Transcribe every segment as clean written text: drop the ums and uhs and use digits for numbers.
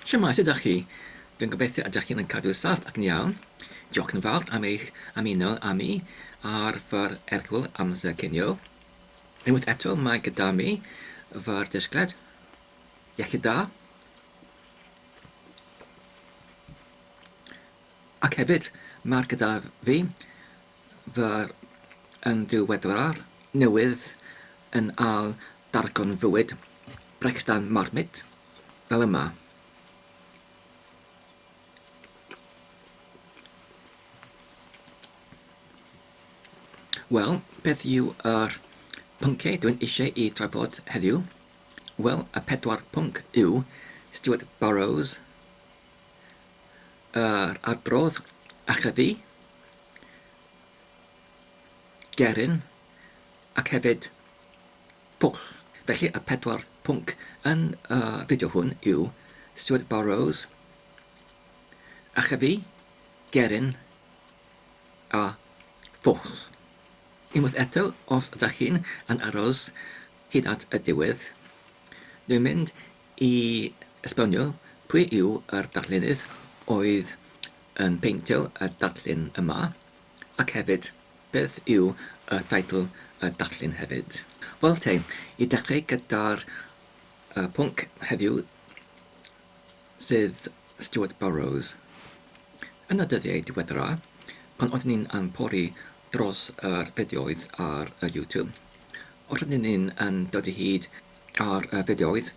Shwmae, sut ydych chi? Dwi'n gobeithio ydych chi'n cadw saff ac yn iawn. Diolch yn fawr am eich ymuno â mi ar fy erthygl amser cinio. Unwaith eto mae gyda mi fy disgled. Iechyd da. Ac hefyd mae'r gyda fi fy yn ddiweddar newydd yn ail darganfywyd Brextan Marmite fel yma. Wel, beth yw yr pynciau dwi'n eisiau i drafod heddiw? Wel, y pedwar pwnc yw Stuart Burrows, yr adrodd achebu, Gerin, ac hefyd pwll. Felly y pedwar pwnc yn y fideo hwn yw Stuart Burrows, achebu, Gerin a phwll. Unwaith eto, os ydych chi'n yn aros hyd at y diwedd, dwi'n mynd i esbonio pwy yw yr darlunydd oedd yn peintio y darlun yma, ac hefyd beth yw y teitl y darlun hefyd. Wel te, i dechrau gyda'r pwnc heddiw sydd Stuart Burrows. Yn y dyddiau diweddara, pan oeddwn ni'n yn pori dros yr fideoedd ar y YouTube, roeddwn ni'n yn dod i hyd ar y fideoedd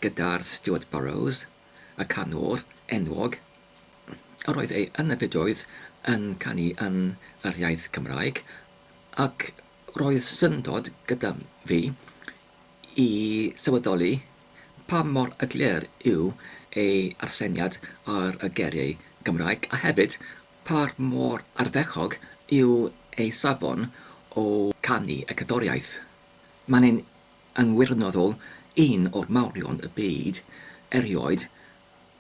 gyda'r Stuart Burrows, y canwr enwog, Yr oedd ei yn y fideoedd yn canu yn yr iaith Cymraeg, ac roedd syndod gyda fi i sylweddoli pa mor eglur yw ei arseniad ar y geiriau Gymraeg a hefyd pa mor ardderchog yw ei safon o canu y cerddoriaeth. Mae'n ein yn wirioneddol un o'r mawrion y byd erioed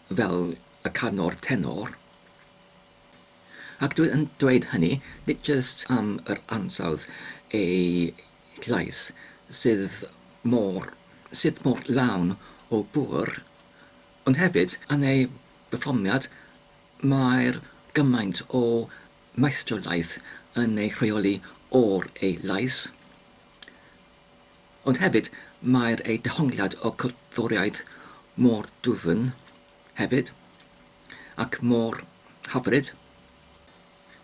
fel y canwr tenor. Ac dwi yn dweud hynny nid jyst am yr ansawdd ei llais sydd mor sydd mor lawn o bŵer, ond hefyd yn ei berfformiad mae'r gymaint o maestrolaeth yn ei rheoli o'r ei lais. Ond hefyd mae'r ei dehongliad o cerddoriaeth mor dwfn hefyd, ac mor hyfryd.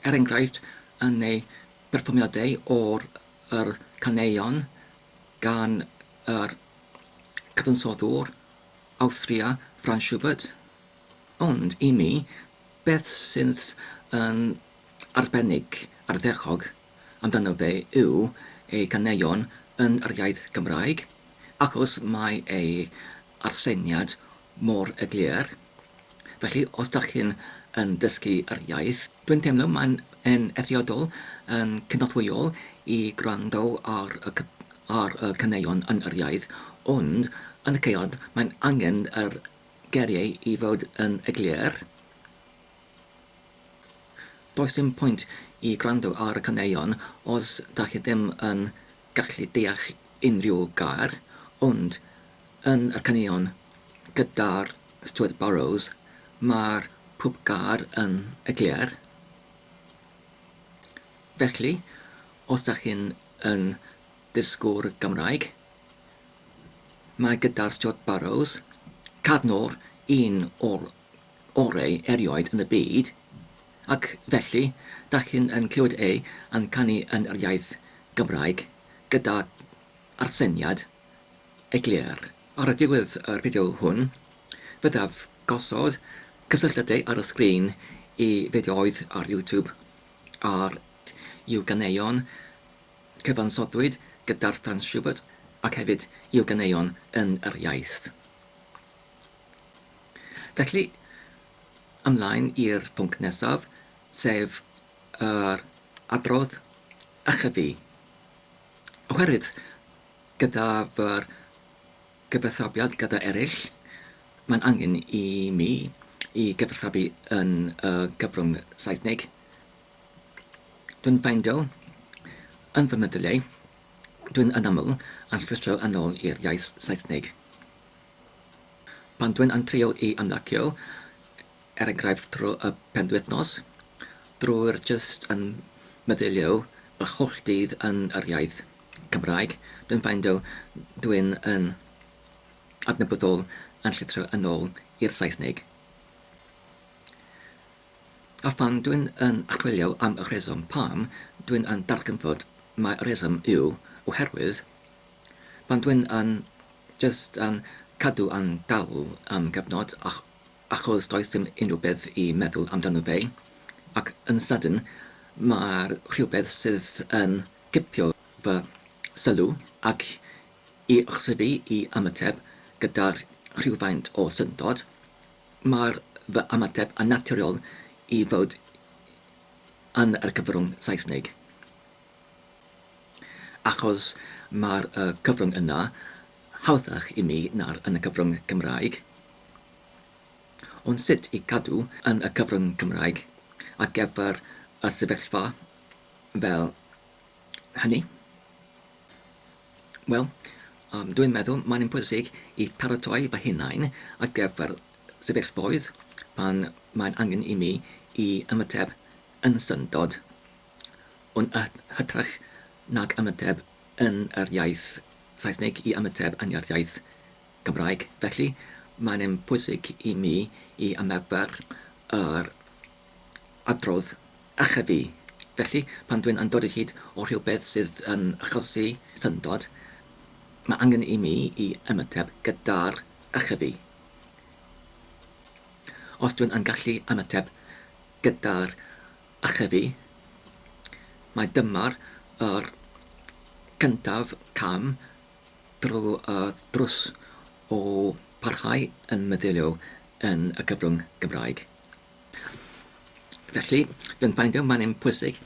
Er enghraifft, yn ei berfformiadau o'r yr caneuon gan yr cyfansoddwr Awstria Franz Schubert. Ond i mi, beth sydd yn arbennig ardderchog amdano fe yw ei ganeuon yn yr iaith Gymraeg, achos mae ei arseiniad mor eglur. Felly, os dach chi'n yn dysgu yr iaith, dwi'n teimlo mae'n yn eithriadol yn cynorthwyol i gwrando ar y ar y caneuon yn yr iaith, ond yn y caead mae'n angen yr geiriau i fod yn eglur. Does dim pwynt i gwrando ar y caneuon os dach chi ddim yn gallu deall unrhyw gair, ond yn y caneuon gyda'r Stuart Burrows mae'r pob gair yn eglur. Felly, os dach chi'n yn dysgwr Gymraeg, mae gyda'r Stuart Burrows cadnor un o'r orau erioed yn y byd, ac felly dach chi'n yn clywed e yn canu yn yr iaith Gymraeg gyda arsyniad eglur. Ar y diwedd yr fideo hwn, byddaf gosod cysylltiadau ar y sgrin i fideoedd ar YouTube ar i'w ganeuon cyfansoddwyd gyda'r Franz Schubert ac hefyd i'w ganeuon yn yr iaith. Felly, ymlaen i'r pwnc nesaf, sef yr adrodd ychydig. Oherwydd gyda fy gyfathrebiad gyda eraill, mae'n angen i mi i gyfathrebu yn y gyfrwng Saesneg. Dwi'n ffeindio yn fy meddyliau, dwi'n yn aml yn llithro yn ôl i'r iaith Saesneg. Pan dwi'n yn trio i ymlacio, er enghraifft drwy y penwythnos, drwy'r jyst yn meddylio yr holl dydd yn yr iaith Cymraeg, dwi'n ffeindio dwi'n yn adnabyddol yn llithro yn ôl i'r Saesneg. A phan dwi'n yn archwilio am y rheswm pam dwi'n yn darganfod mai'r rheswm yw oherwydd pan dwi'n yn jyst yn cadw yn dal am gyfnod achos does dim unrhyw beth i meddwl amdano fe ac yn sydyn mae'r rhywbeth sydd yn cipio fy sylw ac i achosi fi i ymateb gyda rhywfaint o syndod. Mae'r fy ymateb yn naturiol i fod yn yr cyfrwng Saesneg. Achos mae'r y cyfrwng yna hawddach i mi na'r yn y cyfrwng Cymraeg. Ond sut i cadw yn y cyfrwng Cymraeg ar gyfer y sefyllfa fel hynny? Wel, um, dwi'n meddwl mae'n bwysig i paratoi fy hunain ar gyfer sefyllfaoedd pan mae'n angen i mi i ymateb yn syndod, ond hytrach nag ymateb yn yr iaith Saesneg i ymateb yn yr iaith Gymraeg. Felly, mae'n bwysig i mi i ymarfer yr adrodd a fi. Felly, pan dwi'n yn dod o hyd o rhywbeth sydd yn achosi syndod, mae angen i mi i ymateb gyda'r a fi. Os dwi'n yn gallu ymateb gyda'r a fi, mae dyma'r yr cyntaf cam drwy y drws o parhau yn meddylio yn y cyfrwng Gymraeg. Felly, dwi'n ffeindio mae'n un pwysig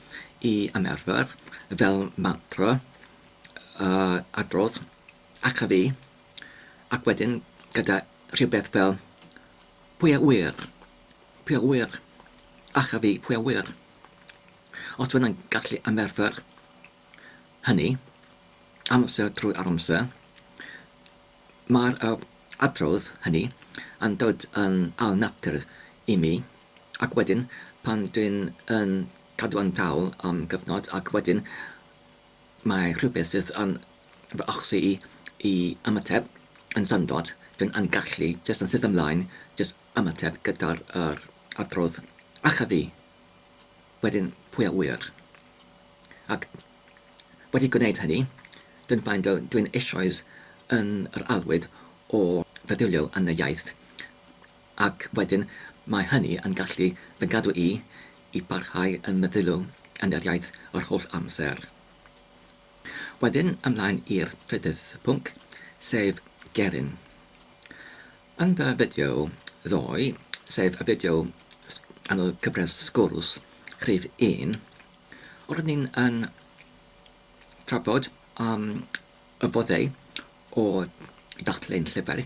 i ymarfer fel mantra adrodd ac a fi, ac wedyn gyda rhywbeth fel pwy a ŵyr, pwy a ŵyr, ac a fi, pwy a ŵyr. Os dwi'n gallu ymarfer hynny, amser trwy amser, Mae'r adrodd hynny yn dod yn ail natur i mi, ac wedyn pan dwi'n yn cadw yn dal am gyfnod ac wedyn mae rhywbeth sydd yn fy achosi i i ymateb yn syndod, dwi'n yn gallu jyst yn syth ymlaen jyst ymateb gyda'r yr adrodd ach a fi, wedyn pwy a ŵyr. Ac wedi gwneud hynny, dwi'n ffeindio dwi'n eisoes yn yr aelwyd o feddyliol yn y iaith, ac wedyn mae hynny yn gallu fy nghadw i i barhau yn meddylio yn yr iaith yr holl amser. Wedyn ymlaen i'r trydydd pwnc, sef gerin. Yn fy fideo ddoe, sef y fideo yn y cyfres sgwrs rhif 1, Roeddwn ni'n yn trafod am y foddau o ddarllen llyfr,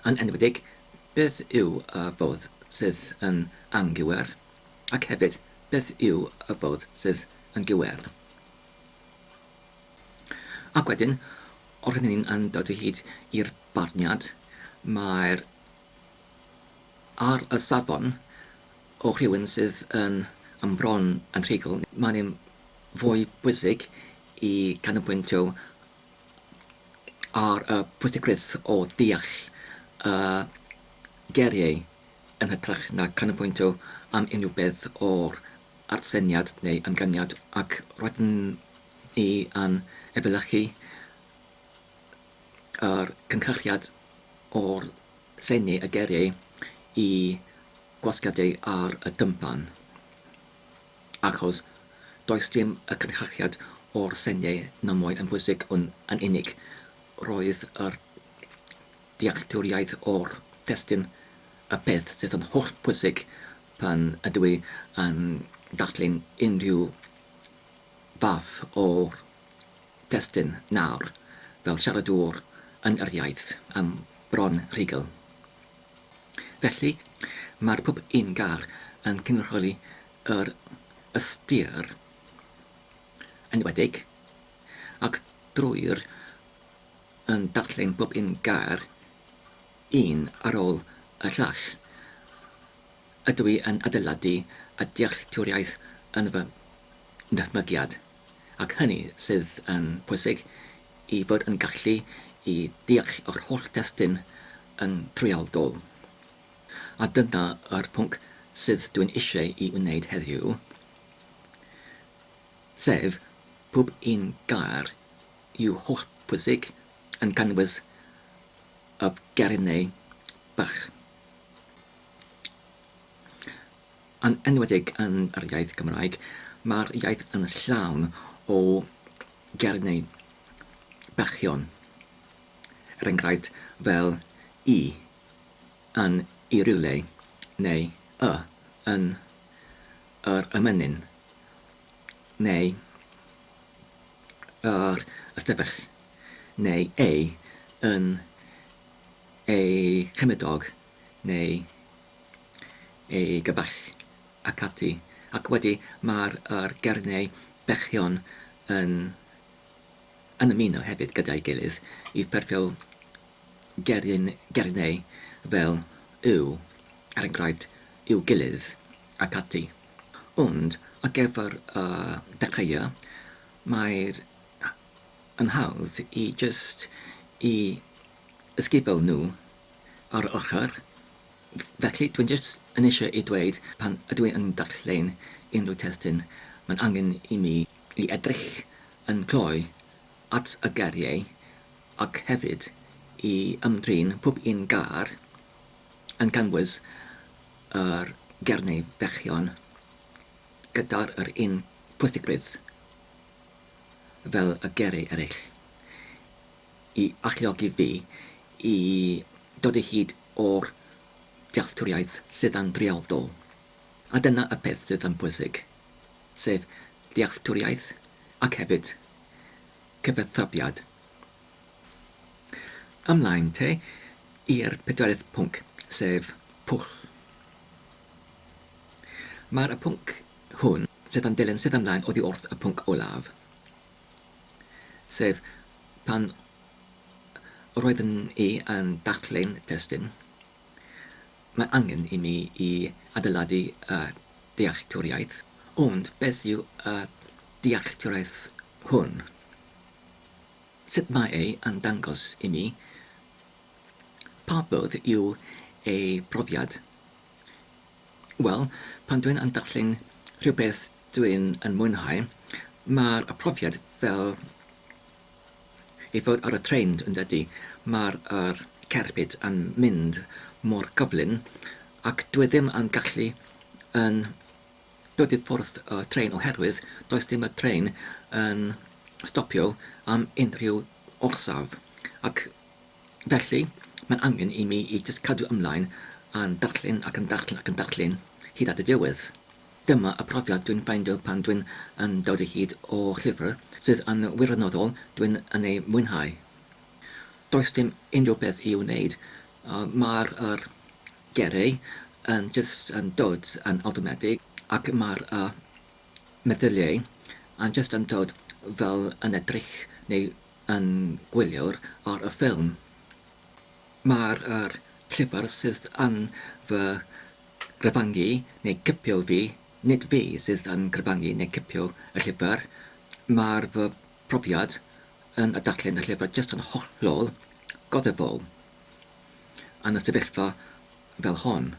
yn enwedig beth yw y fodd sydd yn anghywir, ac hefyd beth yw y fodd sydd yn gywir. Ac wedyn, roeddwn ni'n yn dod o hyd i'r barniad, mae'r ar y safon o rhywun sydd yn yn bron yn rhugl, mae'n un fwy bwysig i canolbwyntio ar y pwysigrwydd o deall y geiriau yn hytrach na canolbwyntio am unrhyw beth o'r arsyniad neu ymganiad ac roeddwn i yn efelychu yr cynhyrchiad o'r senni y geiriau i gwasgadu ar y dympan, achos does dim y cynhyrchiad o'r seniau na mwy yn bwysig ond yn unig roedd yr dealltwriaeth o'r testun y peth sydd yn holl bwysig pan ydw i yn darllen unrhyw fath o'r testun nawr fel siaradwr yn yr iaith am bron rhugl. Felly, mae'r pob un gair yn cynrychioli yr ystyr enwedig, ac drwy'r yn darllen bob un gair un ar ôl y llall, ydw i yn adeiladu y dealltwriaeth yn fy nychmygiad, ac hynny sydd yn pwysig, i fod yn gallu i deall yr holl destun yn trwyadl. A dyna yr pwnc sydd dwi'n eisiau i wneud heddiw, sef pob un gair yw holl bwysig yn cynnwys y geiriau bach. Yn enwedig yn yr iaith Gymraeg, mae'r iaith yn llawn o geiriau bachion, er enghraifft fel i yn i rywle neu y yn yr ymenyn neu yr ystafell neu ei yn ei chymydog neu ei gyfaill ac ati, ac wedi mae'r yr gernau bechion yn yn ymuno hefyd gyda'i gilydd i ffurfio gerin gernau fel yw, er enghraifft, i'w gilydd ac ati. Ond ar gyfer y dechreuau, mae'r yn hawdd i jyst i ysgubo nhw ar yr ochr. Felly, dwi'n jyst yn eisiau i dweud pan ydw i yn darllen unrhyw testun, mae'n angen i mi i edrych yn cloi at y geiriau ac hefyd i ymdrin pob un gair yn cynnwys yr geiriau bechion gyda'r yr un pwysigrwydd fel y geiriau eraill. I alluogi fi i dod o hyd o'r dealltwriaeth sydd yn briodol. A dyna y peth sydd yn bwysig, sef dealltwriaeth ac hefyd cyfathrebiad. Ymlaen te i'r pedwerydd pwnc, sef pwll. Mae'r y pwnc hwn sydd yn dilyn sydd ymlaen oddi wrth y pwnc olaf. Sef pan roeddwn i yn darllen testun, mae angen i mi i adeiladu y dealltwriaeth, ond beth yw y dealltwriaeth hwn? Sut mae e yn dangos i mi pa fodd yw ei brofiad? Wel, pan dwi'n yn darllen rhywbeth dwi'n yn mwynhau, mae'r profiad fel i fod ar y trên, yn dydy? Mae'r yr cerbyd yn mynd mor gyflym ac dwi ddim yn gallu yn dod i ffwrdd y trên oherwydd does dim y trên yn stopio am unrhyw orsaf ac Felly, mae angen i mi i jyst cadw ymlaen a'n darllen ac yn darllen ac yn darllen hyd at y diwedd. Dyma y profiad dwi'n ffeindio pan dwi'n yn dod o hyd o llyfr sydd yn wirioneddol dwi'n yn ei mwynhau. Does dim unrhyw beth i'w wneud, mae'r yr geiriau yn jyst yn dod yn awtomatig ac mae'r y meddyliau yn jyst yn dod fel yn edrych neu yn gwyliwr ar y ffilm. Mae'r yr llyfr sydd yn fy nghyfangu neu cipio fi, nid fi sydd yn cyfangu neu cipio y llyfr, mae'r fy profiad yn y darllen y llyfr jyst yn hollol goddefol yn y sefyllfa fel hon.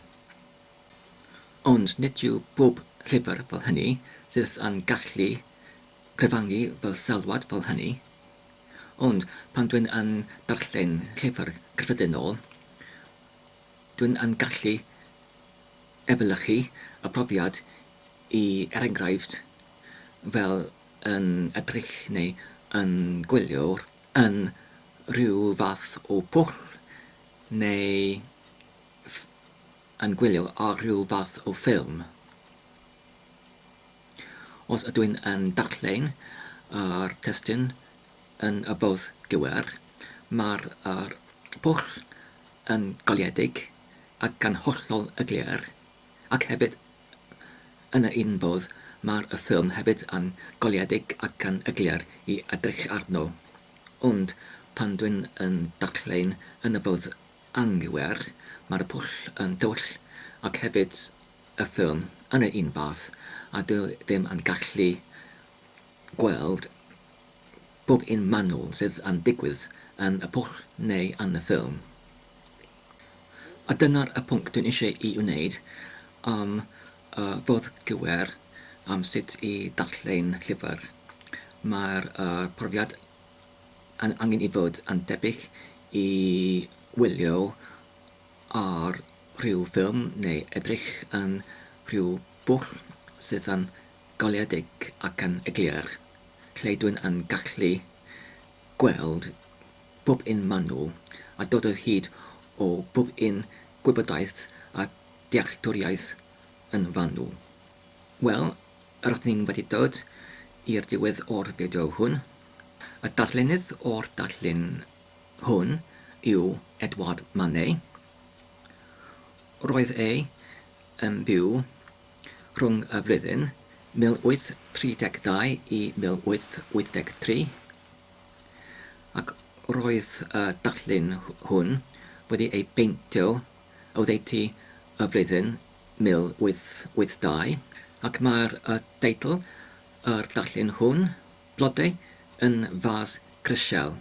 Ond nid yw bob llyfr fel hynny sydd yn gallu Cyfangu fel sylwad fel hynny. Ond pan dwi'n yn darllen llyfr cyffredinol, dwi'n yn gallu efelychu y profiad i, er enghraifft, fel yn edrych neu yn gwyliwr yn rhyw fath o pwll neu yn gwylio ar rhyw fath o ffilm. Os ydw i'n yn darllen yr testun yn y fodd gywir, mae'r yr pwll yn goleuedig ac yn hollol eglur, ac hefyd yn yr un fodd mae'r y ffilm hefyd yn goleuedig ac yn eglur i edrych arno. Ond pan dwi'n yn darllen yn y fodd anghywir, mae'r pwll yn dywyll ac hefyd y ffilm yn yr un fath, a dwi ddim yn gallu gweld bob un manwl sydd yn digwydd yn y pwll neu yn y ffilm. A dyna'r y pwnc dwi'n eisiau i wneud am y fodd gywir am sut i darllen llyfr. Mae'r y profiad yn angen i fod yn debyg i wylio ar rhyw ffilm neu edrych yn rhyw bwll sydd yn goleuedig ac yn eglur, lle dwi'n yn gallu gweld bob un manwl a dod o hyd o bob un gwybodaeth a dealltwriaeth yn fanwl. Wel, yr ydyn ni'n wedi dod i'r diwedd o'r fideo hwn. Y darllenydd o'r darlun hwn yw Edward Manet. Roedd e yn byw rhwng y flwyddyn 1832 i 1883, ac roedd y darlun hwn wedi ei beintio oddeutu y flwyddyn 1882, ac mae'r teitl yr darlun hwn, Blodau yn Fas Grisial.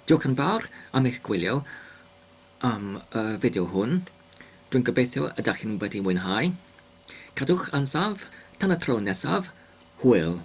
Diolch yn fawr am eich gwylio am y fideo hwn. Dwi'n gobeithio y dach chi'n wedi mwynhau. Cadwch yn saff tan y tro nesaf. Hwyl!